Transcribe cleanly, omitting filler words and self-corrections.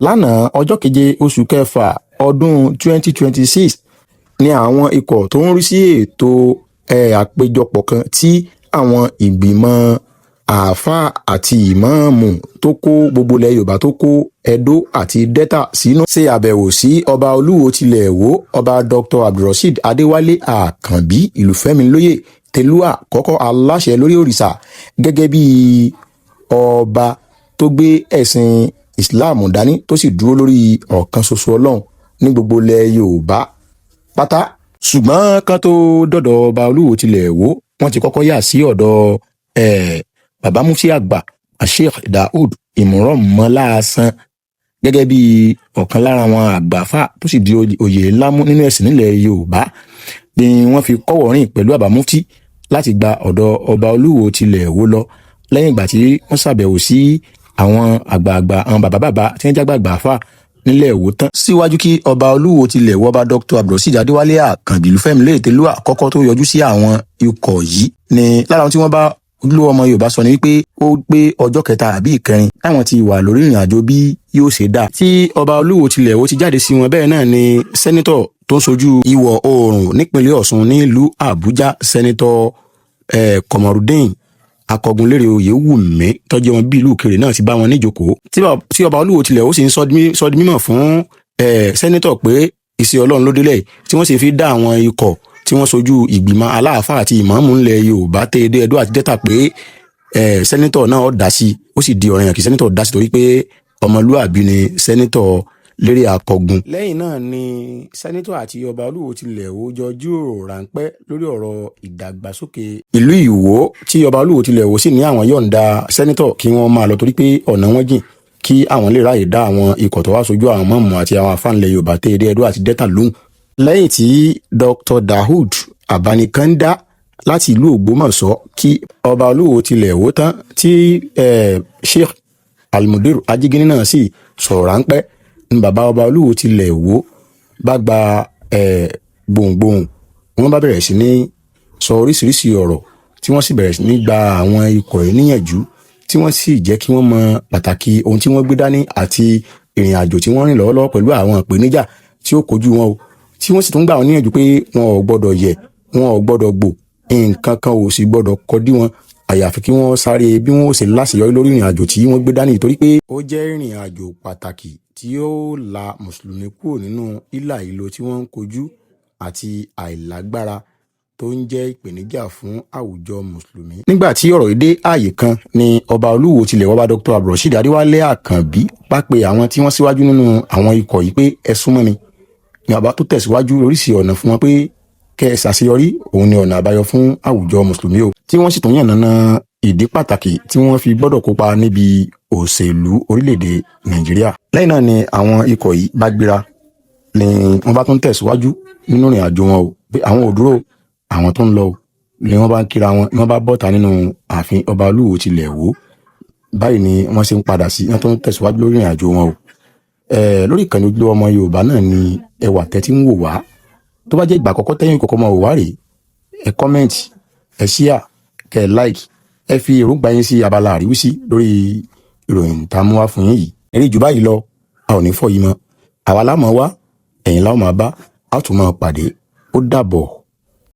Lánàá, ọjọ́ keje oṣù kẹfà ọdún 2026, ni àwọn ikọ̀ tó ń rí sí ètò àpéjọpọ̀ kan tí àwọn ìgbìmọ̀ àáfàá àti ìmáàmù tó kó gbogbo ilẹ̀ Yorùbá, tó kó Edo àti Delta sínú, ṣe àbẹ̀wò sí ọba Olúwo tilẹ̀ Ìwó, Ọba Dr. Abdulrasheed Adéwálé Àkànbí Ìlúfẹ́milóyè Tẹ̀lúà kọ́kọ́, aláṣẹ lórí òrìṣà, gẹ́gẹ́ bí ọba tó gbé ẹ̀sìn Islam dání, tó sì dúró lórí ọ̀kan ṣoṣo Ọlọ́run ní gbogbo ilẹ̀ Yorùbá pátá. Ṣùgbọ́n kan tó dọ̀dọ̀ ọba Olúwo tilẹ̀ Ìwó, wọ́n ti kọ́kọ́ yà sí ọ̀dọ̀ bàbá mufti àgbà, Sheikh Daoud Imran Mọ́láàsán, gẹ́gẹ́ bí ọ̀kan lára àwọn àgbàfà tó sì di oyè ńlá mú nínú ẹ̀sìn nílẹ̀ Yorùbá, ni wọ́n fi kọ́wọ̀ọ́rìn pẹ̀lú bàbá mufti láti gba ọ̀dọ̀ ọba Olúwo tilẹ̀ Ìwó lọ, lẹ́yìn ìgbà tí wọ́n ṣàbẹ̀wò sí àwọn àgbààgbà, àwọn bàbá bàbá tí wọ́n jágbàgbà fà nílẹ̀ Ìwó tán. Síwájú kí ọba Olúwo tilẹ̀ Ìwó, ọba Dr. Abdulrasheed Adéwálé Àkànbí Ìlúfẹ́milóyè Tẹ̀lúà kọ́kọ́ tó yọjú sí àwọn ikọ̀ yìí, ni lára ohun tí wọ́n bá Ojúlówó Ọmọ Yorùbá sọ ni wípé ó pé ọjọ́ kẹta àbí ìkẹrin táwọn ti wà lórí ìrìn àjò bí yóò ṣe dáa. Tí ọba Olúwo tilẹ̀ Ìwó ti jáde sí wọn, bẹ́ẹ̀ náà ni senator tó ń sojú ìwọ̀ oòrùn nípínlẹ̀ Ọ̀ṣun nílùú Àbújá, Senator Kọmọrúdín Akọgunlérè Oyèwùmí, tọ́jú wọn bí ìlú Ìkirè náà, ti bá wọn níjókòó. Tí ọba Olúwo tilẹ̀ ó sì ń sọ di mímọ̀ fún senator pé iṣẹ́ Ọlọ́run ló délẹ̀, tí wọ́n sì fi dá àwọn ikọ̀ tí wọ́n sojú ìgbìmọ̀ aláàfáà àti ìmáàmù ńlẹ̀ Yorùbá tẹ́ Ẹdó àti Delta pé senator náà ó dá sí. Ó sì di ọ̀ranyàn kí senator dá sí, torí pé ọmọlúàbí ni Senator Lérè Akọgun. Lẹ́yìn náà ni senator àti ọba Olúwo tilẹ̀ Ìwó jọ jíròrò ráńpẹ́ lórí ọ̀rọ̀ ìdàgbàsókè ìlú Ìwó, tí ọba Olúwo tilẹ̀ Ìwó sì ní àwọn yọ̀ǹda senator kí wọ́n máa lọ, torí pé ọ̀nà wọn jìn, kí àwọn lè ráàyè dá àwọn ikọ̀ tó wá sojú àwọn mọ́ọ̀mù àti àwọn afáǹlẹ̀ Yorùbá tẹ́ Ẹdó àti Delta lóhùn. Lẹ́yìn tí Dr. Dahood Abanikanda láti ìlú Ògbómọ̀ṣọ́ kí ọba Olúwo tilẹ̀ Ìwó tán, tí Sheikh Almudir Ajígínní náà sì sọ̀rọ̀ ráńpẹ́, ní bàbá ọba Olúwo tilẹ̀ Ìwó bá gba gbohùngbohùn. Wọ́n bá bẹ̀rẹ̀ sí ní sọ oríṣiríṣi ọ̀rọ̀, tí wọ́n sì bẹ̀rẹ̀ sí ní gba àwọn ikọ̀ yìí níyànjú, tí wọ́n sì jẹ́ kí wọ́n mọ pàtàkì ohun tí wọ́n gbé dání àti ìrìn àjò tí wọ́n rìn lọ́wọ́lọ́wọ́ pẹ̀lú àwọn ìpèníjà tí ó kojú wọn o, tí wọ́n sì tún gbà wọ́n níyànjú pé wọn ò gbọ́dọ̀ yẹ̀, wọn ò gbọ́dọ̀ gbò, nǹkan kan ò sì gbọ́dọ̀ kọdí wọn, àyàfi kí wọ́n sáré bí wọ́n ó ṣe láṣeyọrí lórí ìrìn àjò tí wọ́n gbé dání, torí pé ó jẹ́ ìrìn àjò pàtàkì tí ó la mùsùlùmí kúrò nínú hílàhílo tí wọ́n ń kojú àti àìlágbára tó ń jẹ́ ìpèníjà fún àwùjọ mùsùlùmí. Nígbà tí ọ̀rọ̀ yìí dé ààyè kan ni ọba Olúwo tilẹ̀ wọ́ba Dr. Abdulrasheed Adéwálé Àkànbí bá pe àwọn tí wọ́n síwájú nínú àwọn ikọ̀ yìí pé ẹ súnmọ́ mi, ní ọba tó tẹ̀síwájú oríṣìí ọ̀nà fún wọn pé kẹ́ ẹ ṣàṣeyọrí, òun ni ọ̀nà àbáyọ fún àwùjọ mùsùlùmí o, tí wọ́n sì tún yànnàná ìdí pàtàkì tí wọ́n fi gbọ́dọ̀ kópa níbi òṣèlú orílẹ̀-èdè Nàìjíríà. Lẹ́yìn náà ni àwọn ikọ̀ yìí bá gbéra, ni wọ́n bá tún tẹ̀síwájú nínú ìrìn àjò wọn o, pé àwọn ò dúró, àwọn tó ń lọ o, ni wọ́n bá ń kíra wọn, ni wọ́n bá bọ́ta nínú ààfin ọba Olúwo tilẹ̀ Ìwó. Báyìí ni wọ́n ṣe ń padà sí, wọ́n tún tẹ̀síwájú lórí ìrìn àjò wọn o. Lórí ìkànnì Ojúlówó Ọmọ Yorùbá náà ni ẹwà tẹ́tí ń wò wá. Tó bá jẹ́ ìgbà àkọ́kọ́ tẹ́yìn kọ́kọ́ máa wò wá rèé, ẹ comment, ẹ share, kẹ́ ẹ like, ẹ fi èròǹgbà yín sí abala àríwísí lórí ìròyìn tá a mú wá fún yín yìí. Eré jù báyìí lọ, a ò ní fọ́ yìí mọ́. Àwa la máa wá, ẹ̀yin la ó máa bá, a ó tún máa pàdé. Ó dàbọ̀.